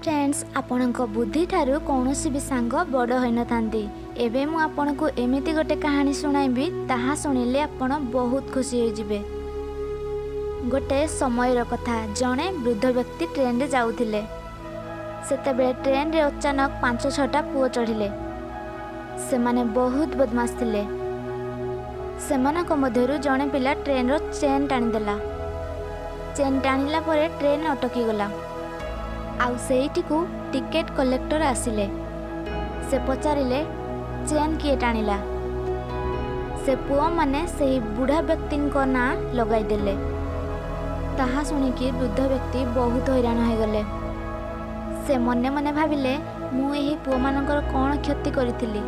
Friends, ଆପଣଙ୍କ ବୁଦ୍ଧିଠାରୁ କୌଣସି ବି ସାଙ୍ଗ ବଡ଼ ହୋଇନଥାନ୍ତି। ଏବେ ମୁଁ ଆପଣଙ୍କୁ ଏମିତି ଗୋଟେ କାହାଣୀ ଶୁଣାଇବି, ତାହା ଶୁଣିଲେ ଆପଣ ବହୁତ ଖୁସି ହୋଇଯିବେ। ଗୋଟେ ସମୟର କଥା, ଜଣେ ବୃଦ୍ଧ ବ୍ୟକ୍ତି ଟ୍ରେନରେ ଯାଉଥିଲେ। ସେତେବେଳେ ଟ୍ରେନରେ ଅଚାନକ 5 6ଟା ପୁଅ ଚଢ଼ିଲେ। ସେମାନେ ବହୁତ ବଦମାସ ଥିଲେ। ସେମାନଙ୍କ ମଧ୍ୟରୁ ଜଣେ ପିଲା ଟ୍ରେନର ଚେନ୍ ଟାଣିଦେଲା। ଚେନ୍ ଟାଣିଲା ପରେ ଟ୍ରେନ୍ ଅଟକିଗଲା, ଆଉ ସେଇଠିକୁ ଟିକେଟ୍ କଲେକ୍ଟର ଆସିଲେ। ସେ ପଚାରିଲେ, ଚେନ୍ କିଏ ଟାଣିଲା? ସେ ପୁଅମାନେ ସେହି ବୁଢ଼ା ବ୍ୟକ୍ତିଙ୍କ ନାଁ ଲଗାଇଦେଲେ। ତାହା ଶୁଣିକି ବୃଦ୍ଧ ବ୍ୟକ୍ତି ବହୁତ ହଇରାଣ ହୋଇଗଲେ। ସେ ମନେ ମନେ ଭାବିଲେ, ମୁଁ ଏହି ପୁଅମାନଙ୍କର କ'ଣ କ୍ଷତି କରିଥିଲି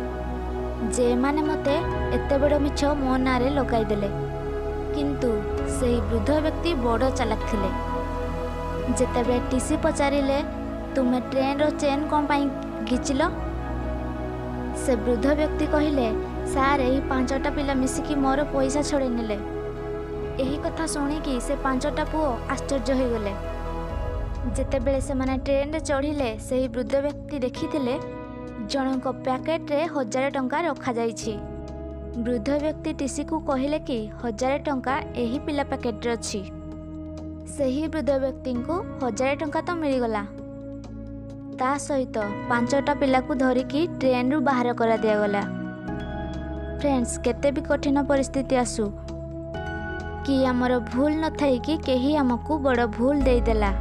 ଯେ ଏମାନେ ମୋତେ ଏତେ ବଡ଼ ମିଛ ମୋ ନାଁରେ ଲଗାଇଦେଲେ? କିନ୍ତୁ ସେହି ବୃଦ୍ଧ ବ୍ୟକ୍ତି ବଡ଼ ଚାଲାକ ଥିଲେ। ଯେତେବେଳେ ଟିସି ପଚାରିଲେ, ତୁମେ ଟ୍ରେନର ଚେନ୍ କ'ଣ ପାଇଁ ଘିଚିଲ? ସେ ବୃଦ୍ଧ ବ୍ୟକ୍ତି କହିଲେ, ସାର୍, ଏହି 5ଟା ପିଲା ମିଶିକି ମୋର ପଇସା ଛଡ଼େଇ ନେଲେ। ଏହି କଥା ଶୁଣିକି ସେ 5ଟା ପୁଅ ଆଶ୍ଚର୍ଯ୍ୟ ହୋଇଗଲେ। ଯେତେବେଳେ ସେମାନେ ଟ୍ରେନରେ ଚଢ଼ିଲେ, ସେହି ବୃଦ୍ଧ ବ୍ୟକ୍ତି ଦେଖିଥିଲେ ଜଣଙ୍କ ପ୍ୟାକେଟରେ 1000 ଟଙ୍କା ରଖାଯାଇଛି। ବୃଦ୍ଧ ବ୍ୟକ୍ତି ଟିସିକୁ କହିଲେ କି 1000 ଟଙ୍କା ଏହି ପିଲା ପ୍ୟାକେଟରେ ଅଛି। ସେହି ବୃଦ୍ଧ ବ୍ୟକ୍ତିଙ୍କୁ 1000 ଟଙ୍କା ତ ମିଳିଗଲା, ତା ସହିତ 5ଟା ପିଲାକୁ ଧରିକି ଟ୍ରେନରୁ ବାହାର କରାଦିଆଗଲା। ଫ୍ରେଣ୍ଡସ୍, କେତେ ବି କଠିନ ପରିସ୍ଥିତି ଆସୁ କି ଆମର ଭୁଲ ନଥାଇକି କେହି ଆମକୁ ବଡ଼ ଭୁଲ ଦେଇଦେଲା,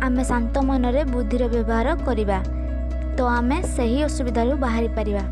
ଆମେ ଶାନ୍ତ ମନରେ ବୁଦ୍ଧିର ବ୍ୟବହାର କରିବା ତ ଆମେ ସେହି ଅସୁବିଧାରୁ ବାହାରି ପାରିବା।